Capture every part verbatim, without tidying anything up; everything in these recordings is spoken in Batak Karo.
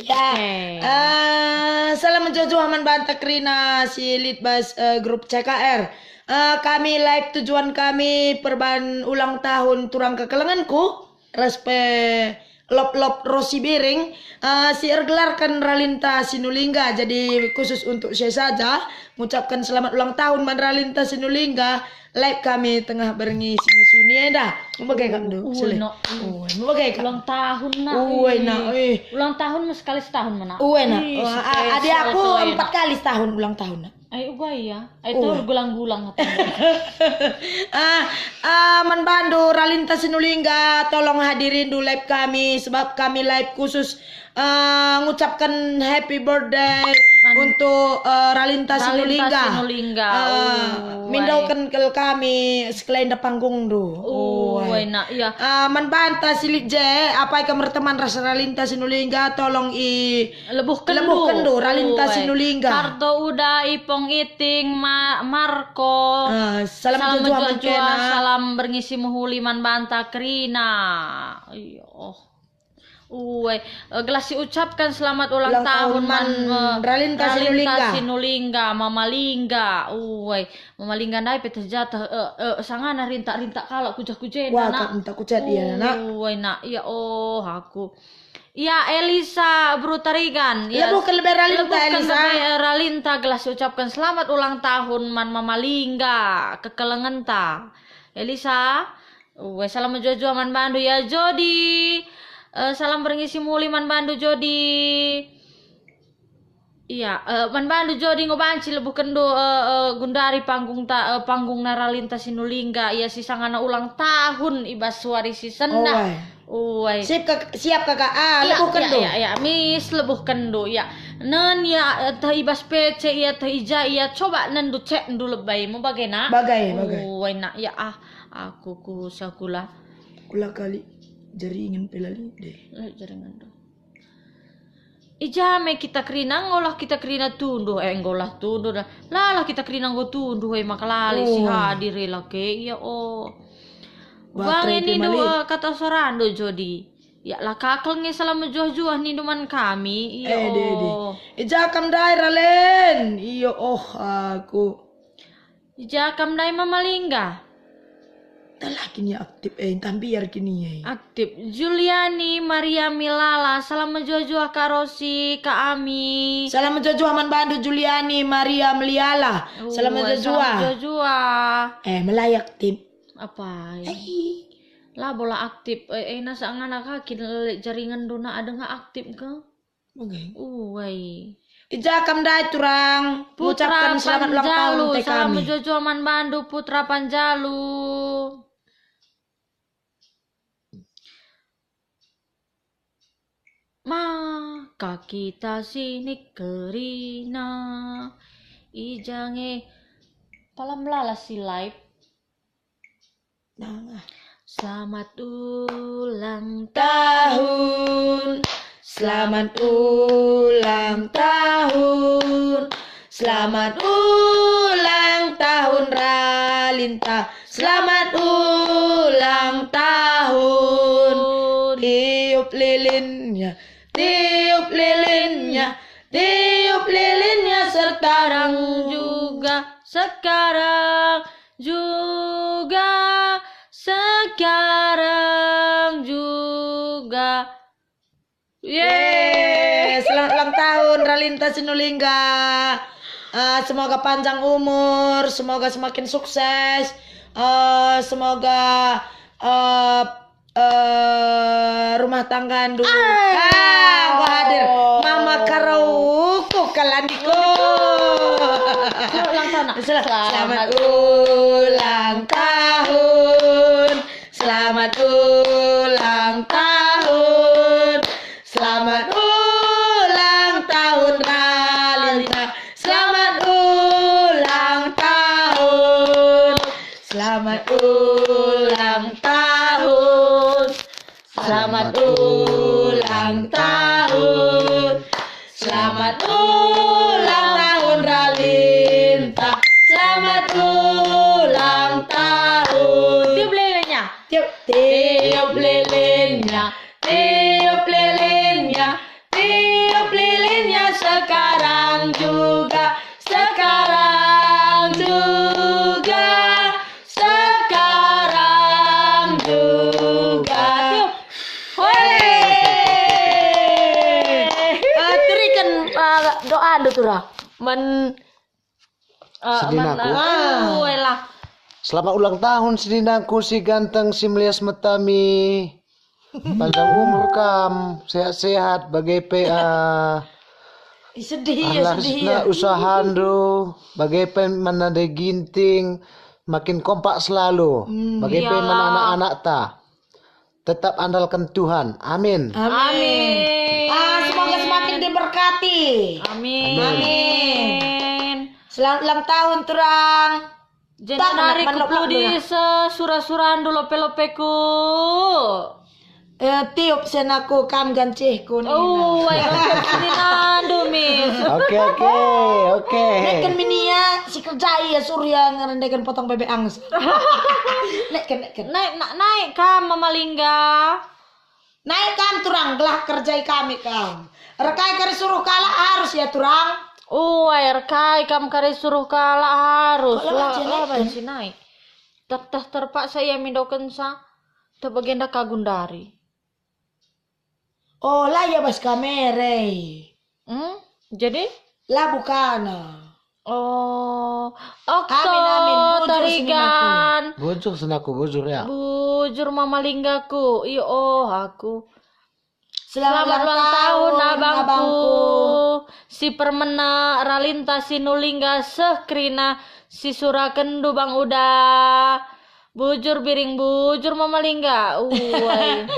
Ya, Oke. eh, salam mejuah-juah man banta kerina si lit bas, eh, grup C K R. Eh, kami live tujuan kami perban ulang tahun turang kekelengenku, ras pe lop-lop Rosi Biring, eh, si ergelarken Ralinta Sinulingga. Jadi khusus untuk saya saja, ngucapkan selamat ulang tahun man Ralinta Sinulingga. Live kami tengah berngi si mesuni enda. Mebagai kap, Ndu? Uwe, Sele. Nak. Uwe, mebagai kap. Ulang tahun, Nak. Uwe, Ih. Nak, eh. Ulang tahun mes sekali setahun, Nak. Uwe, Nak. Ih, Wah, a-, spesial adi aku tuh, empat Nak. Kali setahun ulang tahun, Nak. Ai, uga iya. Ai, Uwe. Tahu gulang-gulang. Ah, ah, man bandu Ralinta Sinulingga, tolong hadirindu live kami, sebab kami live khusus eh, ngucapken happy birthday Man- untuk, eh, Ralinta Ralinta Sinulingga. Sinulingga. Eh, Oh, mindauken kal kami sekelenda panggungndu. Oh, Uai. Enak, iya. Eh, man banta si lit je, apai kam erteman ras Ralinta Sinulingga, tolong i Lebuhkenndu. Lebuhkenndu, Ralinta Uai. Sinulingga. Karto Uda, Ipong Iting, Ma-, Marko. Eh, salam Salam mejuah-juah, man kena. Salam berngi si mehuli man banta kerina. Iyo. Uwe, eh, gelah siucapken selamat ulang Ulang tahun tahun man, man eh, Ralinta Ralinta Sinulingga. Sinulingga, Mama Lingga. Uwe, Mama Lingga ndai pe teh jatah, eh, eh, sangana rintak-rintak kalak kujah-kujena, Wah, Nak. Kak minta kucat ia, Nak. Uwe, Nak. Ya, oh, aku. Ya, Elisa Brutarigan. Ya, Lebuhken lebe Ralinta, lebuhken Elisa. Lebe, eh, Ralinta gelah siucapken selamat ulang tahun man Mama Lingga, kekelengenta. Elisa, Uwe, salam mejuah-juah man bandu ya, Jodi. Eh, salam berngi si muli man bandu, Jodi. Iya, eh, man bandu, Jodi, enggo banci lebuhkenndu, eh, eh, gundari panggung ta-, eh, panggungna Ralinta Sinulingga, ia si sangana ulang tahun i bas wari si sendah. Uwe. Uwe. Siap, Kak, siap, Kakak. Ah, Iya, lebuhkenndu. Iya, iya, iya. Mis, lebuhkenndu, ya. Nen, ya, eh, teh i bas P C, ya, teh i ja, ya. Coba nendu cekndu lebe, mau bagena? Bagai, bagai. Uwe, nak, ya, ah. Aku ku sakula. Kula kali jaringan pe la lit deh. Eh, jaringan tu. I ja me kita kerina, enggolah kita kerina tunduh, eh, enggolah tunduh dah. Lalah kita kerina enggo tunduh, eh, maka lalai si Oh. hadir, eh, lake, iya, oh. Baterai Bang, pe nindu, malik. Eh, kata sorandu, Jodi. Ya, la kakel nge salam mejuah-juah nindu man kami, iya, Eh, deh, deh. oh. I ja kam ndai, Ralen? Iya, oh, aku. I ja kam ndai, Mama Lingga? Dah la kin ia aktif, eh, ntah mbiar kin ia, eh. Aktif. Juliani Maria Milala, salam mejuah-juah Kak Rosi, Kak Ami. Salam mejuah-juah man bandu, Juliani Maria Meliala. Salam Uwe, mejuah-juah. Salam mejuah-juah. Eh, melai aktif. Apa, ya? Eh. Labo la aktif. Eh, eh, nasa ngana kaki lelek jaringan dona ada nggak aktif ke? Oke. Uwai. I ja kam ndai turang, Putra ngucapkan selamat ulang tahun Panjalu, te salam kami. Mejuah-juah man bandu, Putra Panjalu. Maka kita sini kerina. I ja nge pala melala si live. Nangah. Selamat ulang tahun, selamat ulang tahun, selamat ulang tahun Ralinta, selamat ulang tahun. Tiup lilinnya, tiup lilinnya, tiup lilinnya sekarang juga, sekarang juga, sekarang juga. Yeay. Yeay, selamat ulang tahun Ralinta Sinulingga. Eh, semoga panjang umur, semoga semakin sukses. Eh, semoga, eh, eh, rumah tangga ndu. Ah. Ah, gua hadir. Mama Karauku kalandiku. Selamat ulang tahun, Nak. Sel-, selamat Selamat ulang tahun. Selamat ulang tahun. Selamat ulang tahun, Ralinta. Selamat ulang tahun. Selamat ulang tahun. Selamat ulang tahun. Selamat ulang tahun, Ralinta. Selamat ulang tahun. Tiup lilinnya. Tiup, tiup lilinnya. Tiup lilinnya. Tiup Sekarang juga, sekarang juga, sekarang juga. Tiup. Hore. Eh, teriken, eh, doa dulu, Tura. Men, eh, Sedinaku. Men, eh, uelah. Selamat ulang tahun, sedinaku si ganteng, si melias mata mi. Panjang umur kam, sehat-sehat, bage pe, ah, Ih, sedih ya, arlah sedih ya. Usahandu, bage pe man Ade Ginting, makin kompak selalu, hmm, bage pe ya. Man anak-anakta. Tetap andalkan Tuhan. Amin. Amin. Amin. Ah, semoga semakin diberkati. Amin. Amin. Selamat ulang tahun, Turang. Jadi tak nari anak manuk kupudi dulu ya. Sesura-surandu lope-lopeku. Eh, tiup senaku kam gancihku nina. Oh, ai, tiup seninandu, Mis. Oke, oke, oke. Neken minia si kerjai ya, suruh ya ngerendeken potong bebek angus. Neken, neken. Naik, na-, naik kam, Mama Lingga. Naik kam, Turang, gelah kerjai kami kam. Erkai kari suruh kalak harus ya, Turang. Uai, erkai kam kari suruh kalak harus. Kok lah, lah, lah, si naik. Teh, teh terpaksa ia mindokensa. Teh bagenda ka gundari. Oh, la ia bas kamera. Hmm? Jadi? La bukana. Oh, okto. Amin, amin. Bujur tarigan. Bujur senaku, bujur ya. Bujur Mama Linggaku, iyo aku. Selamat ulang tahun, abangku. Si permena, ralinta, si nulingga, seh kerina, si surakenndu bang uda. Bujur biring, bujur Mama Lingga. Uai.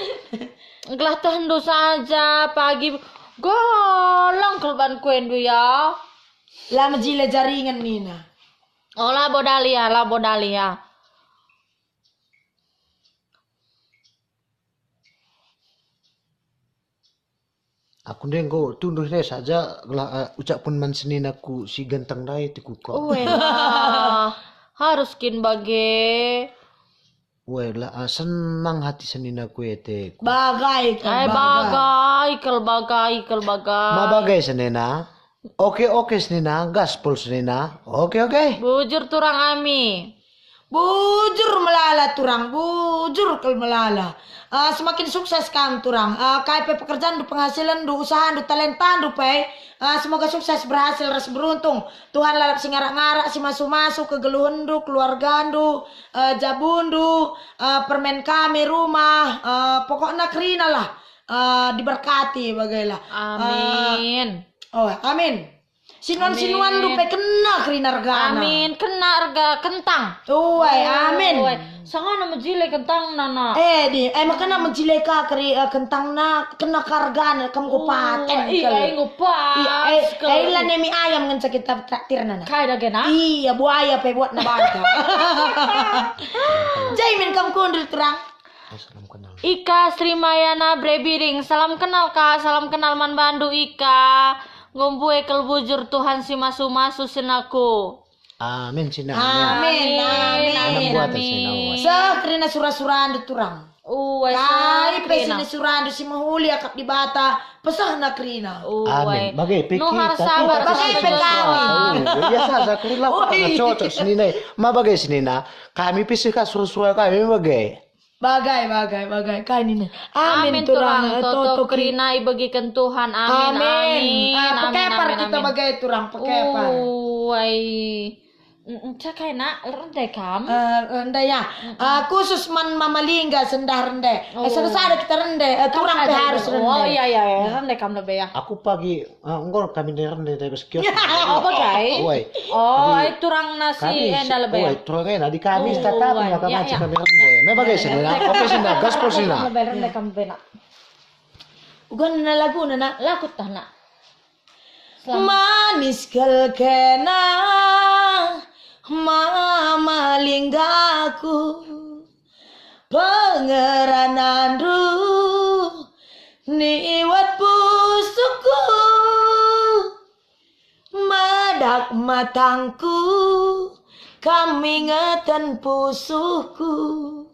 Gelah tehndu saja pagi golong kelban kuendu ya. La mejile jaringen nina. Oh, labo Dahlia, labo Dahlia. Aku ndai enggo tunduh ndai saja gelah, eh, ucapken man seninaku si ganteng ndai, tiku kok. Uela, harus kin bage. Uela, ah, senang hati seninaku e, tiku. Bagai kal, ai, bagai. Bagai kal, bagai kal, bagai. Ma bagai senina? Oke, oke senina, gaspol senina. Oke, oke. Bujur turang ami. Bujur melala turang, bujur kal melala. Ah, semakin sukses kam turang. Ah, kai pe pekerjaanndu, penghasilenndu, usahandu, talentandu pe. Ah, semoga sukses, berhasil, ras beruntung. Tuhan lalap si ngarak-ngarak, si masu-masu, kegeluhenndu, keluargandu, eh, jabundu, eh, permen kami, rumah, eh, pokokna kerina lah. Eh, diberkati bagailah. Eh, amin. Oh, amin. Sinuan-sinuanndu pe kena kerina ergana. Amin. Kena erga kentang. Uai, amin. Uai. Sangana mejile kentangna, nak. Eh, di, eh, makana mejile ka keri, eh, kentangna, kena ka ergana, kam enggo paten kal. Iya, enggo pas. Iya, eh, eh, la nemi ayam ngenca kita traktirna, nak. Kai dage, nak? Iya, buaya pe buatna banta. Jaimin kam kundul turang. Ika Sri Mayana Bre Biring, salam kenal, Kak, salam kenal man bandu, Ika. Enggo mbue kal bujur Tuhan si masu-masu senaku. Amin, Cina, amin. Amin, amin, amin. Seh kerina sura-surandu turang. Uai, kai pe sini surandu si mehuli akap Dibata, pesehna kerina. Uai. Amin. Bage pe kita, sabar, bage pe kami. Biasa, saya kerina kok cocok senina. Ma bage senina, kami pe seh ka sura-sura kami bage. Bagai, bagai, bagai. Kai nina? Amin, amin, turang, turang, eh, toto, toto kerina ibegiken Tuhan. Amin, amin, amin. Ah, amin, pekepar amin, kita amin. Bagai turang, pekepar. Uai. Mm, mm, cakai, nak, rende kam? Eh, rende ya. Mm, mm. Ah, khusus man Mama Lingga sendah rende. Eh, oh. Sada-sada kita rende, eh, turang pe harus rende. Oh, iya, iya, iya. Rende kam lebe ya. Aku pagi Ah, enggo kami ndereng ndai bas kios. Apa kai? Uai. Oh, jadi, ai turang nasi kami enda si-, lebe. Uai, turang enda di kami. Oh, setatap uai. Maka ya, macam ya. Kami rende. Me bage sini, nak. Oke, sini, nak. Gaspol sini, nak. Lebe rende kam bena. Uga na laguna, nak. Lagu tah, nak. Selamat. Manis kal kena Mama Linggaku. Pengeranandu niwat pusuhku, medak matangku, kam ingeten pusuhku.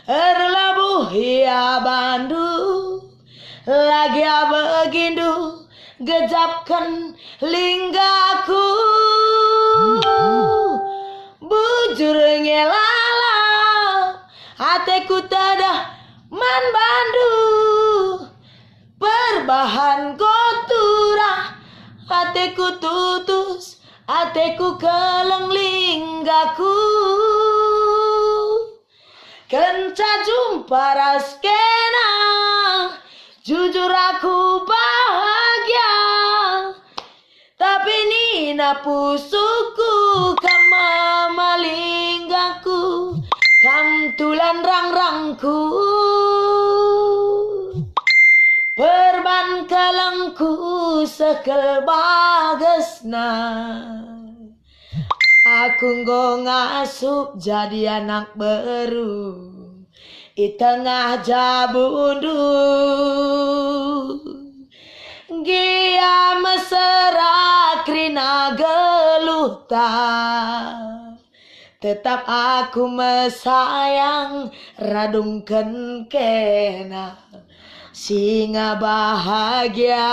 Erlabuh ia bandu, lagi abegindu, Gejapken linggaku, bujur nge lalap ateku tedah man bandu. Perbahanku turah, ateku tutus, ateku keleng linggaku. Kenca jumpa ras kena, jujur aku bahagia. Tapi nina pusuhku, kam mama linggaku, kam tulan rangrangku. Perban kelengku seh kal bagesna. Aku enggo ngasup jadi anak beru i tengah jabundu. Gia mesera kerina geluhta, tetap aku mesayang radungken kena. Singa bahagia,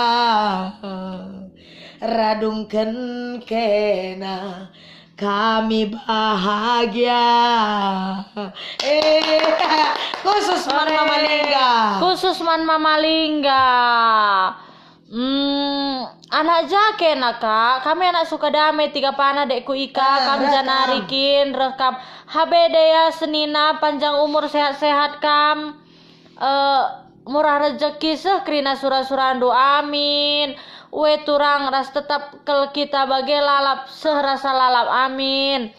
radungken kena, kami bahagia. Eh, khusus man Mama Lingga. Khusus man Mama Lingga. Hmm, anak ja kena, Kak. Kami anak Sukadame, tiga pana dekku Ika, ah, kam reh janari kam. Kin, reh kam. Habe dea senina, panjang umur, sehat-sehat kam. Eh, murah rejeki seh kerina sura-surandu, amin. Ue turang ras tetap kel kita bage lalap seh rasa lalap, amin.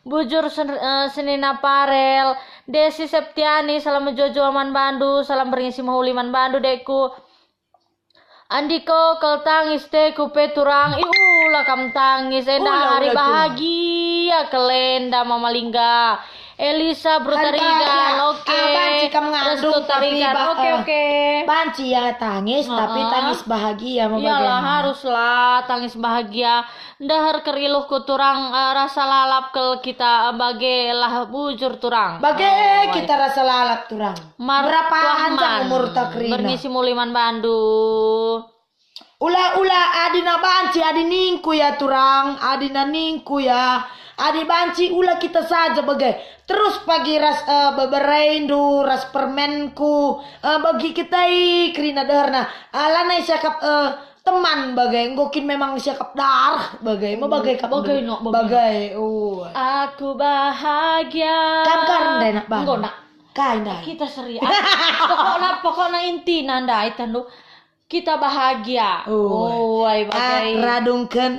Bujur sen-, eh, senina Parel, Desi Septiani, salam mejuah-juah man bandu, salam berngi si mehuli man bandu, dekku. Andiko kel tangis teku pe turang, ih, ula kam tangis, enda hari bahagia kel enda, Mama Lingga. Elisa Brutarigan, oke. Ah, banci kam ngandung, Restu Tarigan, oke, eh, oke. Banci ya tangis, tapi tangis bahagia, iyalah, haruslah tangis bahagia. Ndeher ker iluhku turang, eh, rasa lalap kel kita, eh, bage lah bujur turang. Bage kita rasa lalap turang. Berapa anjang umurta kerina? Berngi si mehuli man bandu. Ula-ula adina banci, adi ningku ya turang, adina ningku ya, adi banci ula kita saja bage. Terus pagi ras, eh, bebereindu, ras permenku, eh, bagi kita i kerina deherna. Ah, lanai siakap, eh, teman bage, enggo kin memang siakap darah bage, me bage kap bage, bage, oh. Aku bahagia. Kam karen dai nak bang. Enggo nak. Kai ndai? Kita seri. Ah, pokokna, pokokna intina ndai tanu. Kita bahagia. Oh. Oi, bagai. Ah, radungken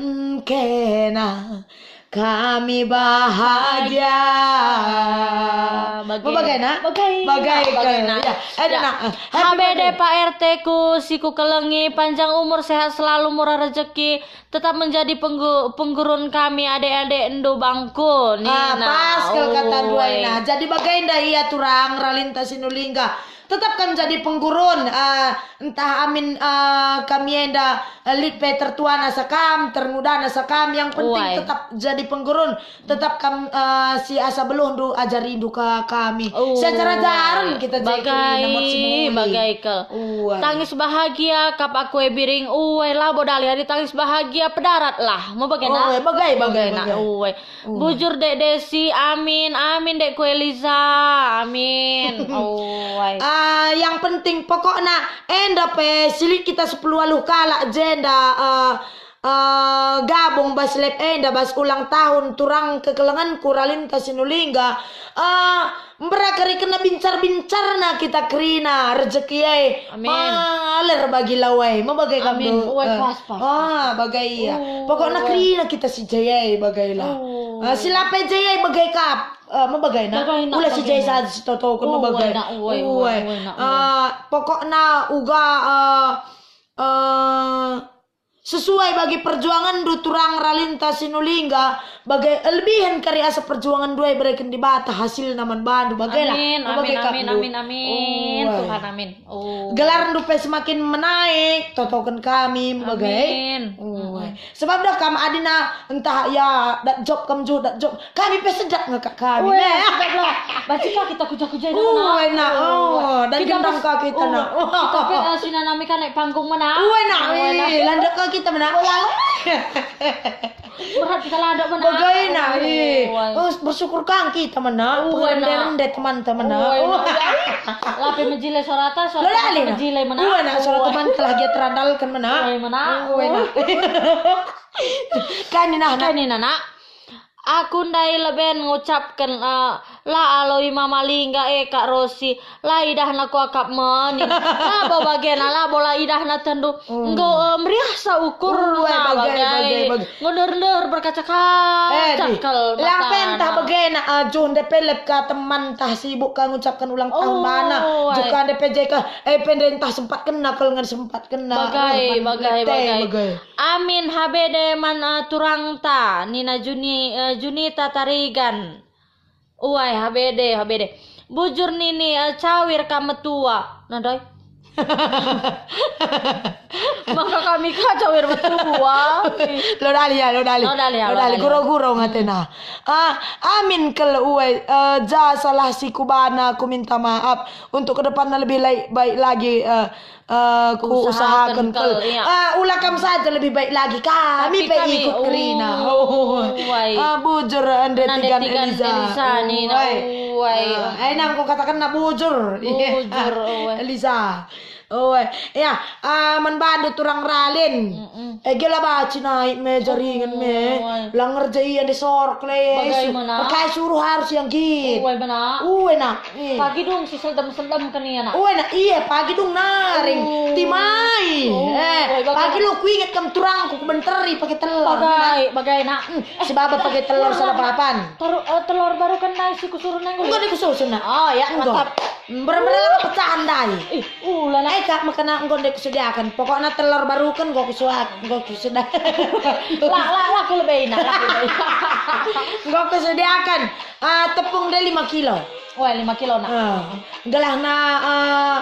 kena. Kami bahagia. Bagai. Mau bagai, nak? Bagai. Bagai, bagai, nak. Ya. Eh, ya. Nak. Eh, happy birthday. Habe deh, Pak R T ku, si ku kelengi, panjang umur, sehat selalu, murah rezeki, tetap menjadi penggu-, penggurun kami, adik-adik Endo Bangku. Nih, ah, nah, pas kal kata duai, nah. Jadi bagai nda ia turang, Ralinta Sinulingga. Tetap kam jadi penggurun, eh, ntah amin, eh, kami enda, eh, lit pe tertuan asa kam, termuda asa kam, yang penting tetap jadi penggurun, tetap kam, eh, si asa beluhndu ajarindu ka kami. Si ajar-ajaren kita jadi bagai, namot si muli. Bagai kal. Uai. Tangis bahagia kap aku e biring, uai, labo dali adi tangis bahagia pedarat lah. Mau bagai nak? Uai, bagai, bagai, bagai. Uai. Bujur, Dek Desi, amin, amin, Dekku Eliza, amin. Oh, ai. Ah, yang penting pokokna enda pe silit kita sepuluh waluh kalak jenda, eh, eh, gabung bas lep enda bas ulang tahun turang kekelengenku Ralinta Sinulingga. Eh, Mberakeri kena bincar-bincarna kita kerina rejeki ai. Amin. Maler bagi lawai, me bage kam. Amin. Uai, eh, pas, pas, ah, pas. Bagai ia. Oh, pokokna uai. Kerina kita si jayai bagailah. Oh. Ah, si lape jayai bagai kap. Eh, me bagaina. Bagaina, ula si jayai bagaina. Saja si totoken, me bagai. Uai, nak, uai, uai, uai, nak, uai. Ah, pokokna uga, eh, eh, sesuai bagi perjuangenndu turang Ralinta Sinulingga, bage lebihen kari asa perjuangenndu ai bereken Dibata hasilna man bandu, bagailah. Amin, amin, amin, amin. Uai. Tuhan, amin. Oh. Gelarndu pe semakin menaik, totoken kami, bage. Amin. Uai. Sebab dah kam adina entah ya dat job kam juh dat job. Kami pe sedak nge kak kami. Uai, nah. Sedak lah. Banci ka kita kuja-kuja. Uai, nak. Oh, dan kita gendang pe, ka kita, oh, nak. Kita pe, eh, sina nami ka naik panggung mana? Uai, nak. Uai, nak. Ih, landek Kita mena. Berat kita ladok mena. Bagaina, ih. Uai. Oh, bersyukur kang kita mena. Uai, nak. Rende-rende teman-teman, nak. Uai, nak. Lape mejile sorata, sorata mejile mena. Uai, nak, sorata teman telah dia terandalkan mena. Uai, mena. Uai, nak. Kan ini, nah, kan ini, nah, nak. Aku ndai leben ngucapken, eh, la aloi Mama Lingga e, Kak Rosi, la idahna kuakap meni. Labo bagena, labo la idahna tendu. Hmm. Enggo, eh, meriahsa ukur. Uai, bagai, bagai, bagai. Enggo ndeher-ndeher berkaca-kaca kal matana. Lang pentah bagena, eh, juh nde pelep ka teman tah sibuk ka ngucapken ulang tahun bana. Uai. Juh ka nde pe je ka, eh, pe nde ntah sempat kena kal ngan sempat kena. Bagai, bagai, bagai. Amin habede man, eh, turangta, nina Juni, eh, Junita Tarigan. Uai, habede, habede. Bujur nini, eh, cawir ka metua. Nadai. Maka kami ka cawir metua. Lo dali ya, lo dali. Lo dali ya, lo dali. Guro-guro ngatena. Ah, amin kal uai, eh, ja salah si kubana, ku minta maaf. Untuk ke depanna lebih lai-, baik lagi, eh, Eh, ku usahaken kal. Iya. Eh, ula kam saja lebih baik lagi. Kami pe ikut kerina. Oh, uai. Eh, bujur, eh, nande tigan Eliza. Eliza nina, uai. Eh, nang ku katakenna bujur. Iya. Bujur, uai. Eliza. Uai. Ya, eh, man bandu turang ralin. Mm-mm. Eh, gela baci naik me jaringan me. Uai. La ngerja ia nde sorok le. Bagaimana? Pakai suruh harus yang git. Uai, benar. Uai, nak. Eh. Pagi dung si seldem-seldem kenia, nak. Uwe, nak, iya, pagi dung naring. Oh. Timai. Oh, eh, bagai. Pagi lo kuinget kam turangku, kubenteri pakai telur. Bagai, bagai, nak. Hmm, si baba pakai telur salah papan. Taruh, eh, telur baru kan ndai si kusuruh nenggo. Enggo deh kususun, nak. Oh, ya, enggo. Mantap. Bener-bener pecahan ndai. Ih, ula, nak. Eh, kak, makana enggo deh kusediakan. Pokokna telur baru kan enggo kusuak, enggo kusudah. Lah, lah, lah, kulebei, nak, lah, kulebei. Enggo kusediakan. Ah, tepung deh lima kilo. Wah, lima kilo, nak. Ah, gelahna, ah,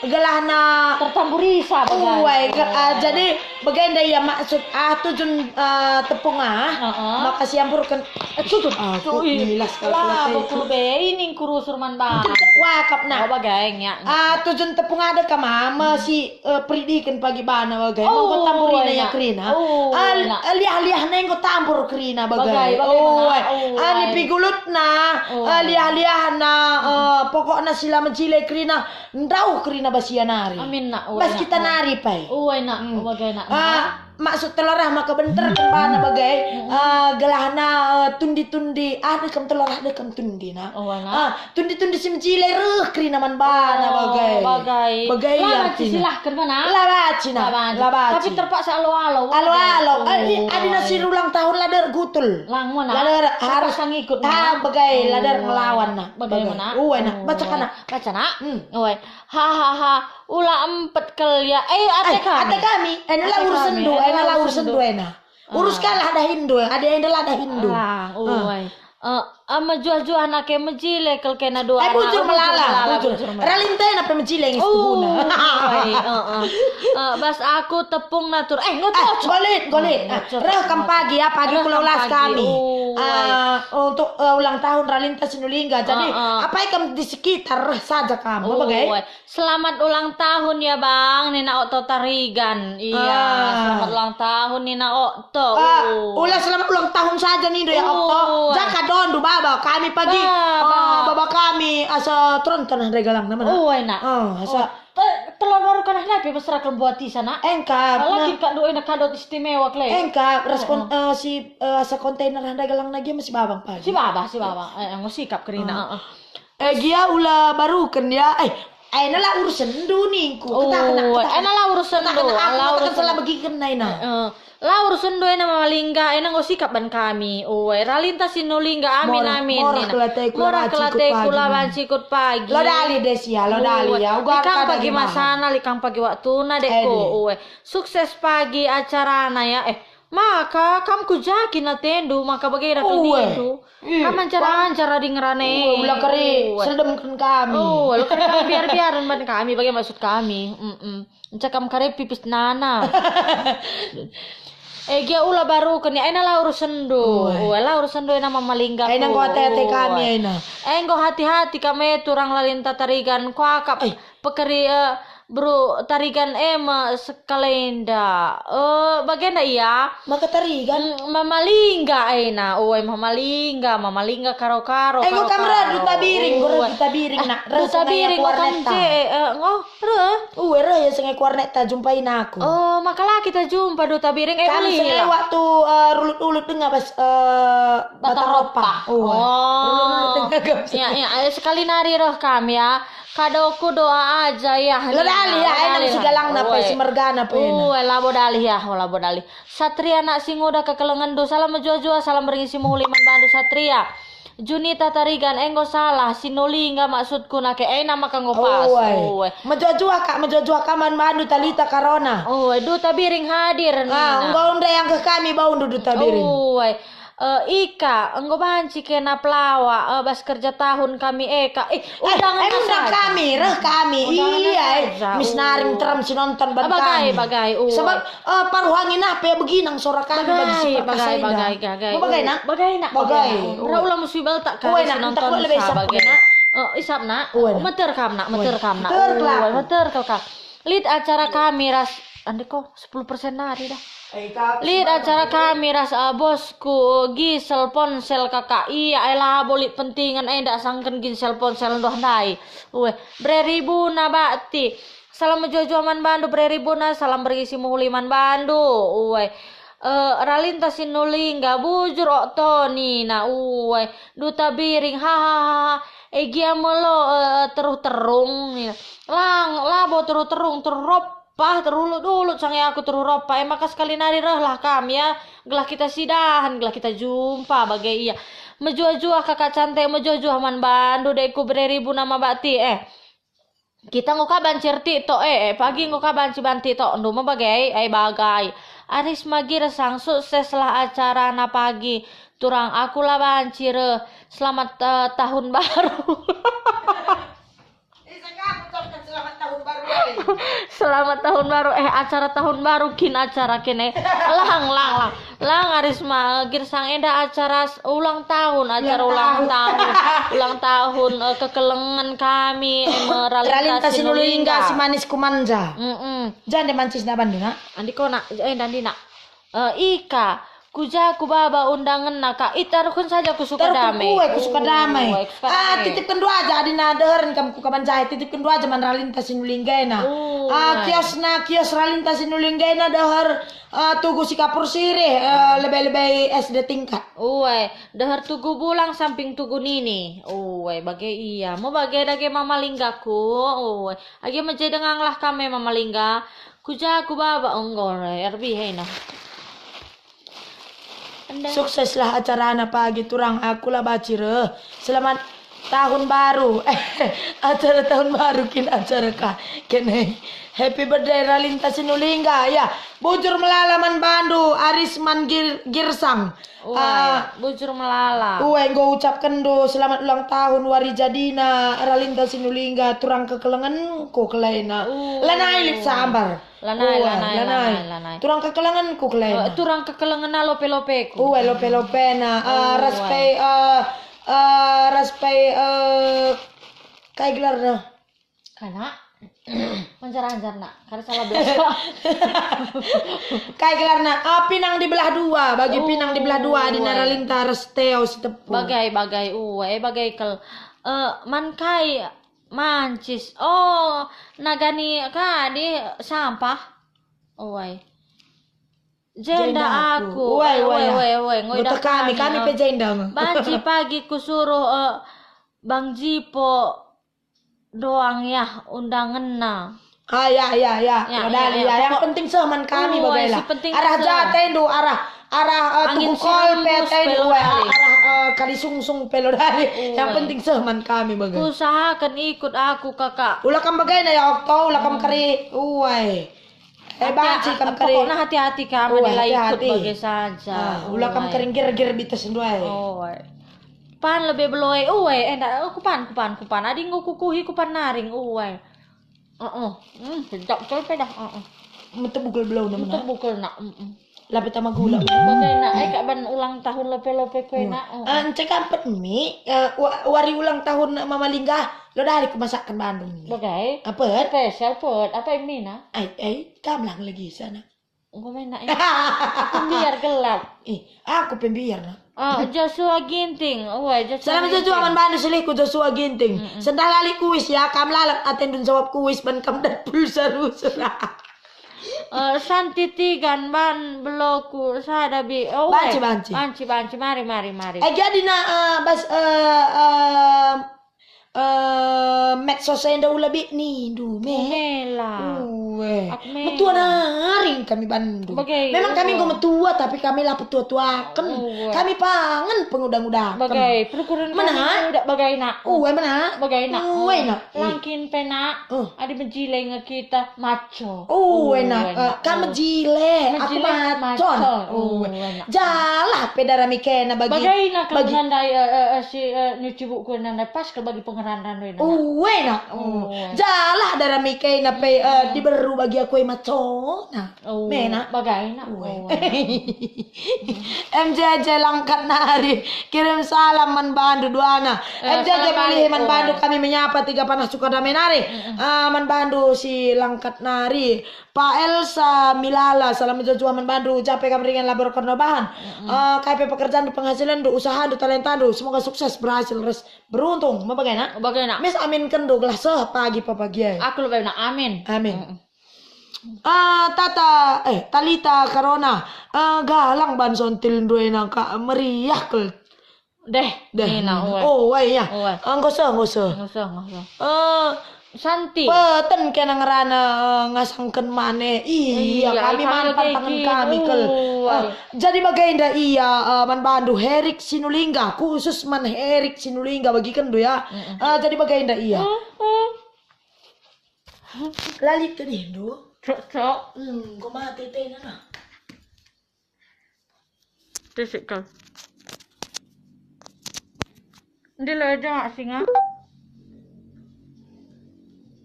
gelahna tertamburisa, bagai. Uwai, ge-, ah, jadi bagenda ia maksud, ah, tujun, ah, tepung, ah, heeh, maka siampurken. Eh, tujun. Ah, aku ngilas kalkulator. Lah, betul be, ini kurusur man bana. Wakap, nak. Oh, bagai, ya. Ah, tujun tepung ada kam, ah, mesi eh, peridiken pagi bana bagai. Oh, menggo tamburina ia kerina. Oh, al-, enak. Liah-liahna enggo tambur kerina bagai. Bagai, bagaimana? Oh, eh. Oh, ani ai. Pigulutna, oh, eh, liah-liahna, eh, pokokna si la mejile kerina, ndauh kerina bas ia nari. Amin, nak. Oh, bas enak, kita nari pai. Oh, enak. Hmm. Oh, bagai, enak. Ah, maksud telor ah maka benter bana bagai, mm-mm, eh, gelahna, eh, tundi-tundi, ah, dekam telor ah dekam tundi, nak. Oh, enak. Ah, tundi-tundi si mejile reh kerina man bana bagai. Oh, bagai. Bagai. La banci artina. Silahken mana? La banci, nak. La banci. La banci. Tapi terpaksa alo-alo. Alo-alo. Oh, eh, adina si ulang tahun la der gutul. Lang mana? La der harus terpaksa ngikut, ah, mana? Bagai, la der ngelawan, nak. Bagai. Bagaimana? Uwe, nak. Oh, baca, nak. Baca, nak. Hmm. Uwe. Hahaha. Ula empet kal ya. Eh, ate kami. Eh, ate kami. Eh, ate kami. Eh, nela urusen du, eh, nela urusen du, eh, nah. Urus kalah dahinndu, ade enda la dahinndu. Lang, uai. Eh, eh, mejuah-juah nake mejile kal kena dua anak. Eh, bujur melala, bujur melala, bujur. Bujur melala. Ralintena pe mejile ngis tuhuna. Uai, eh, eh. Eh, bas aku tepung natur. Eh, enggo cocok. Golit, golit. Hmm, enggo cocok. Reh kam pagi ya, pagi kula ulas kami. Uai. Eh, untuk, eh, ulang tahun Ralinta Sinulingga. Jadi, eh, eh, apai kam di sekitar, reh saja kam. Uai. Selamat ulang tahun ya, Bang, nina Okto Tarigan. Iya, ah, selamat ulang tahun nina Okto. Ah, uh, ula selamat ulang tahun saja nindo ya, Okto. Uh, jaka dondu baba kami pagi. Baba. Oh, baba kami asa tronton ndai galang namana. Uh, enak. Oh, asa. Oh, te-, telor baru kan ndai pe mesra kal buat isa, nak. Engkap, lagi nak. Kak doena kado istimewa kle. Engkap, respon, eh, si, eh, asa kontainer ndai galang lagi masih babang pagi. Si baba, si baba. Eh, enggo sikap kerina. Ah. Eh, gia ula baruken ya. Eh, aina la urusenndu ningku. Oh, ketaken, ketaken. Aina la urusenndu, ketaken, aku la ketaken urusenndu. Salah begiken aina. Eh, la urusenndu aina Mama Lingga, aina enggo sikap ban kami. Oh, eh, Ralinta Sinulingga, amin, amin, nina. Morah kelateku la banci ikut pagi. Lo dali deh sia, lo dali ya. Uga ikang pagi masana, ikang pagi waktuna deh ko. Oh, eh, sukses pagi acarana ya. Eh, maka kam kujaki atendu, maka bage ratu nindu. Kam ancar-ancar adi ngerana. Ula kari seldemken kami. Oh, ula kari kami biar-biar man kami, bage maksud kami. Mm-mm. Enca kam kari pipis nana. Eh, gia ula baruken ya, ena la urusenndu. Oh, la urusenndu ena Mama Lingga. Ena enggo ate-ate kami ena. Eh, enggo hati-hati kami turang Ralinta Tarigan kuakap. Eh, pekeri, eh, Beru Tarigan e me sekalenda. Eh, bagenda ia. Maka Tarigan? Mm, Mama Lingga aina. Uai, Mama Lingga, Mama Lingga karo-karo, eh, enggo kam reh karo-karo. Duta Biring, enggo reh. Uai. Duta Biring, ah, reh Duta sengai Biring, aku enggo kam arneta. Je, eh, enggo reh? Uai, reh ia sengai ku arneta, jumpai aku. Oh, maka la kita jumpa Duta Biring, eh, kam ulih sengai lah. Waktu, eh, rulut-ulut denga bas, eh, Bata Ropa. Uai. Oh. Rulut-ulut denga gabus. Ya, ya, eh, sekali nari reh kam ya. Kadoku doa aja ya. La dalih ya, aina si galangna pe, si mergana pe ena. Uai, labo dalih ya, oh, labo dalih. Satria nak si nguda kekelengenndu, salam mejuah-juah, salam berngi si mehuli man bandu Satria. Junita Tarigan, enggo salah, Sinulingga maksudku nake, ena maka enggo pas. Uai. Uai. Mejuah-juah kak, mejuah-juah ka man bandu Talita Karona. Uai, Duta Biring hadir, ah, nina. Enggo ndai angkeh kami baundu Duta Biring. Uai. Eh, Ika, enggo banci kena pelawa, eh, bas kerja tahun kami, Eka. Eh, eh, undangan eh, undang saja. Kami, reh kami. Undangan iya, eh, saja. Mis nari nterem si nonton ban kami. Ah, bagai, bagai, uai. Sebab, eh, paruh angin ah pe beginang sora kami bagi si perkasa enda. Bagai, bagai, bagai. Mau bagai, nak? Bagai, uai. Ra ula musuhi baltak kami si nonton sa bagai. Uai, nak, entak lebe isap, nak. Eh, isap, nak. Uai, nak. Meter kam, nak, meter kam, nak. Meter kelaku. Uai, meter kal kam. Lit acara kami ras, ande ko, sepuluh persen nari dah. Eh, lit acara kami ras, eh, bosku, Gisel Ponsel kakak. Iya, eh, labo lit pentingen, eh, ndak sangken Gisel Ponsel ndoh ndai. Ueh, bre ribuna bakti. Salam mejuah-juah man bandu, bre ribuna, salam berisi mehuli man bandu. Ueh. Eh, Ralinta Sinulingga, bujur ok to nina, uai, Duta Biring, hahaha, e gia me lo, eh, teruh terung nina. Lang, labo teruh terung, teruh ropah, terulut-ulut sange aku teruh ropah, e maka sekali nari rehlah kam ya, gelah kita sidahan, gelah kita jumpa bage ia. Mejuah-juah kakak cantik, mejuah-juah man bandu, dek ku bere ribu nama bakti, eh. Kita enggo ka banci ertik tok, eh, eh, pagi enggo ka banci bantik tok, ndu me bage, eh, bagai. Aris magir sang sukseslah acarana pagi. Turang aku la banci reh. Selamat, eh, tahun baru. Selamat tahun baru, eh. Selamat tahun baru, eh, acara tahun baru kin acara kene. Lang, lang, lang. Lang aris ma, eh, girsang enda acara s-, ulang tahun, acara ulang tahun. Ulang tahun, eh, kekelengen kami, eh, me Ralinta Sinulingga, si manis ku manja. Mm-mm. Jande mancis na bandu, nak? Andiko, nak, eh, enda ndi, nak. Eh, Ika, ku ja ku baba undangenna, Kak. Ih, taruhken saja ku Sukadamai. Taruhken ku, eh, ku Sukadamai. Uai, ku Sukadamai. Ah, titipken dua aja, adina deheren kam ku kaban jahe, titipken dua aja man Ralinta Sinulingga ena. Ah, kiosna, kios Ralinta Sinulingga ena deher. Ah, tugu si kapur sirih, eh, lebe-lebe S D tingkat. Uai, deher tugu bulang samping tugu nini. Uai, bage ia. Mo bage dage mama linggaku. Uai, age meje denganglah kame mama lingga. Ku ja ku baba enggo, eh, erbihe ina. Enda. Sukseslah acarana pagi turang aku la baci reh. Selamat tahun baru. Eh, acara tahun baru kin acara ka. Kene. Happy birthday Ralinta Sinulingga. Ya, bujur melala man bandu, aris man gir-, girsang. Uai, ah, bujur melala. Uai, enggo ucapkenndu selamat ulang tahun wari jadina Ralinta Sinulingga, turang kekelengenku kelaina. Uh. Lanai lit sambar. Lanai, uai, lanai, lanai, lanai, lanai. Turang kekelengenku kelaina. Eh, turang kekelengenna lope-lopeku. Uai, lope-lopena. Eh, uai. Ras pe, eh, eh, ras pe, eh, kai gelarna? Kana? Manjar-anjar, nak. Kada salah belas. Kai gelarna? Ah, pinang dibelah dua. Bagi pinang dibelah dua, adina Ralinta ras Teo Sitepu. Bagai, bagai, uai, bagai kal. Eh, man kai mancis. Oh, nagani kadi sampah. Uai. Jenda aku. Uai, uai, uai, uai. Nggo idah kami, kami pe jenda. Banci pagi kusuruh, eh, Bang Jipo doang ya undangenna. Ah, ya, ya, ya. Ya, ya, ya. Yang penting seh man kami bagailah. Arah ja tendu, arah, arah, eh, Tugu Kol pe tendu, arah, eh, Kali Sungsung pe lo dali. Yang penting seh man kami bagai. Kuusahaken ikut aku, Kakak. Ula kam bagaina ya, Okto, ula kam keri. Uai. Eh, banci kam kari. Pokokna hati-hati kam, adi la ikut bage saja. Ah, ula kam kari nggir-nggir bites nduai. Uai. Pan lebe beloe, uai, eh, ndak, eh, kupan, kupan, kupan. Adi enggo kukuhi, kupan naring, uai. Heeh. Hmm, sedap betul pe dah, heeh. Metebukal belau namanya. Metebukal nak, heeh. Lape tama gula. Bage nak, eh, kak ban ulang tahun lope-lope kue nak. Eh, ence kampet mi, eh, wa-, wari ulang tahun Mama Lingga, lo dari kumasakkan bandum mi. Bage? Apa? Spesial pet, apa ini nak? Ai, ai, kam lah lagi sana. Engko main nak, eh. Aku biar gelap. Eh, aku pembiar nak. Ah, Joshua Ginting. Wah, Joshua Salam Ginting. Joshua man bandu selihku Joshua Ginting. Mm-mm. Sendah lali kuis ya, kam lalap atendu jawab kuis ban kam dan pulsa rusur. Eh, Santi Tigan ban beloku sada bi. Oh, banci, eh. Banci. Banci, banci. Mari, mari, mari. Eh, jadi nak, eh, bas, eh, eh, eh, medsos enda ula bit nindu, me. Mela. Uwe. Aku me. Metua nari kami bandu. Bage, memang kami uwe. Enggo metua, tapi kami la petua-tuaken. Uwe. Kami pangen penguda-ngudaken. Bage, perukuren kami udah bage nak. Uwe, mena. Bage nak. Uwe, nak. Langkin pe nak. Eh. Adi mejile nge kita maco. Oh, enak. Eh, kan mejile. Aku macon. Oh, enak. Jalah pe dara mi kena bagi. Bagi nandai, eh, eh, eh, si, eh, nyuci buku nandai pas ke bagi pengeran nandai. Oh, enak. Oh, enak. Jalah dara mi kena pe, eh, diberu bagi aku e macona. Oh, mena. Bagai nak. Oh, enak. M J J Langkat nari, kirim salam man bandu duana. Eh, M J J salam balik, man bandu, kami menyapa tiga panah suka damai nari. Mm-mm. Ah, man bandu si Langkat nari. Pa Elsa Milala, salam mejuah-juah man bandu, jape kam ringan labo erkot no bahan. Mm-mm. Ah, kai pe pekerjaanndu, penghasilanndu, usahandu, talentandu, semoga sukses, berhasil, ras beruntung. Me bage nak? Bage nak. Mis aminkenndu gelah seh pagi pepagi ai. Aku lebe nak, amin. Amin. Mm-mm. Ah, Tata, eh, Talita Karona, eh, galang ban sontil nduena ka meriah kal. Deh, deh, nina, nina. Uwe. Oh, uwe, ya. Uwe. Ah, nggak usah, nggak usah. Nggak usah, nggak usah. Eh, Santi. Peten kena ngerana, eh, ngasangken mane. Iya, iya, kami kami mantan lagi tangan kami, kel. Uwe. Eh, jadi bagenda ia, eh, man bandu Herik Sinulingga, khusus man Herik Sinulingga bagikenndu, ya. Mm-mm. Eh, jadi bagenda ia. Mm-mm. Lalit ke dihndu? Cok, cok. Hmm, enggo mate tena nah. Tisik kal. Ndi lo eja mak singa?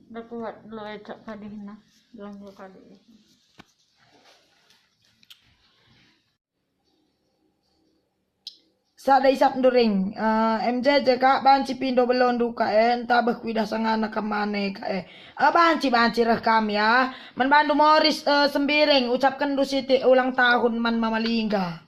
Dah kuat lo eja kadihna. Bilang dua kali. Sada isap nduring, eh, M J J ka, banci pindo belondu ka, eh, ntabeh kuidah sangana kemane ka, eh. Eh, banci, banci reh kami, ya. Man bandu Moris, eh, Sembiring, ucapkenndu sitik ulang tahun man Mama Lingga.